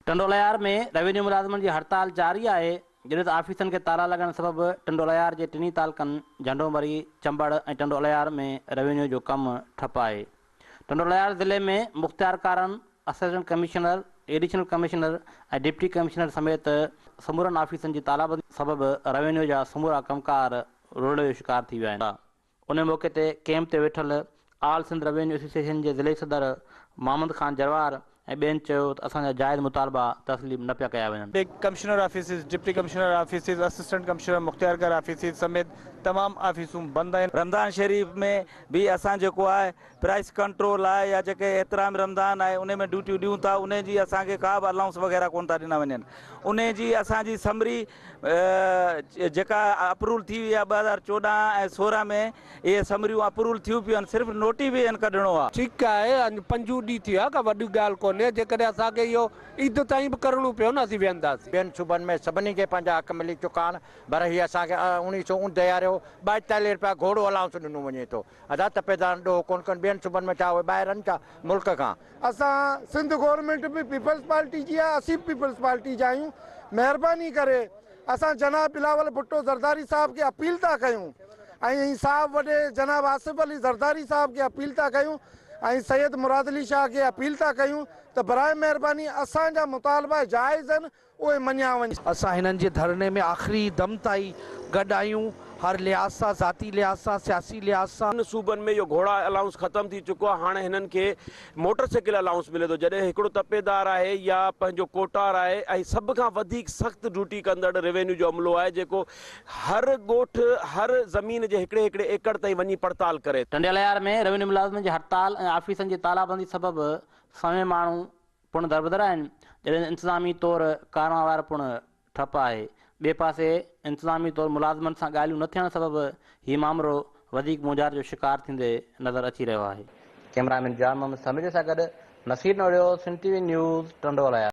Tando Allahyar ۾ revenue ملازمن جي هڙتال جاري آهي، جڏهن ته آفيسن کي تالا لڳڻ سبب ٽنڊو الهيار جي ٽنهي تعلقن جهنڊو مري، چمبڙ ۽ ٽنڊو الهيار ۾ روينيو جو ڪم ٺپ آهي. ٽنڊو الهيار ضلعي ۾ مختيارڪارن، assistant commissioner, additional commissioner ۽ deputy commissioner سميت سمورن آفيسن جي تالابندي سبب روينيو جا سمورا ڪم ڪار رولڙي جو شڪار ٿي ويا آهن. ان موقعي تي ڪئمپ تي ويٺل آل سنڌ روينيو ايسوسيئيشن جي ضلعي صدر محمد خان جروار ۽ ٻين چيو ته اسان جا جائز مطالبا تسليم نه پيا ڪيا وڃن. Commissioner offices, deputy commissioner offices, assistant commissioner, مختيارڪار offices سميت تمام آفيسون بند آهن. رمضان شريف ۾ به اسان جيڪو آهي پرائس ڪنٽرول آهي يا جيڪي احترام رمضان آهي انهي ۾ ڊيوٽيون ڏيون ٿا انهي جي اسان کي ڪا به الائونس وغيره ڪونه ٿا ڏنا وڃن انهي جي اسان جي سمري جيڪا اپروول ٿي وئي آهي 2014 ۽ 16 ۾ اهي سمريون اپروول ٿيون پيون آهن صرف نوٽيفڪيشن ڪڍڻو آهي. ٺيڪ آهي اڃ پنجون ڏينهن ٿي ويو آهي ڪا وڏي ڳالهه ڪونهي جيڪڏهن اسان کي اهو عيد تائين به ڪرڻو پيو نه اسين ويهنداسين. ٻين صوبن ۾ سڀني کي پنهنجا حق ملي چڪا آهن پر هي اسان کي اوڻيهه سو اڻدهياريو ٻائيتاليهه رپيا گهوڙو الائونس ڏنو وڃي ٿو. ادا تپيدارن ڏوهه ڪونه ڪن ٻين صوبن ۾ ڇا اهي ٻاهر آهن ڇا ملڪ کان. اسان سنڌ گورنمينٽ به پيپلز پارٽي جي آهي اسين به پيپلز پارٽي جا آهيون مهرباني ڪري اسان جناب بلاول ڀٽو زرداري صاحب کي اپيل ٿا ڪيون ۽ صاحب وڏي جناب آصف علي زرداري صاحب کي اپيل ٿا ڪيون ۽ سيد مراد علي شاهه کي اپيل ٿا ڪيون ته براء مهرباني اسان جا مطالبا جائز آهن اهي مڃيا وڃن. اسان هنن جي ڌرڻي ۾ آخري دم تائين گڏ آهيون، هر لحاظ سان، ذاتي لحاظ سان، سياسي لحاظ سان. ٻين صوبن ۾ اهو گهوڙا الائونس ختم ٿي چڪو آهي، هاڻي هنن کي موٽر سائيڪل الائونس ملي ٿو، جڏهن هڪڙو تپيدار آهي يا پنهنجو ڪوٽار آهي ۽ سڀ کان وڌيڪ سخت ڊيوٽي ڪندڙ روينيو جو عملو آهي جيڪو هر ڳوٺ هر زمين جي هڪڙي هڪڙي ايڪڙ تائين وڃي پڙتال ڪري ٿو. ٽنڊي الهيار ۾ روينيو ملازمن جي هڙتال ۽ آفيسن جي تالابندي سبب سوين ماڻهو پڻ دربدر آهن، جڏهن ته انتظامي طور ڪاروهنوار پڻ ٺپ آهي. ٻئي پاسي انتظامي طور ملازمن سان ڳالهيون نه ٿيڻ سبب هي مامرو وڌيڪ مونجهاري جو شڪار ٿيندي نظر اچي رهيو آهي. ڪئميرا مين جان محمد سميجو سان گڏ Naseer Nohriyo, Sindh T V news, Tando Allahyar.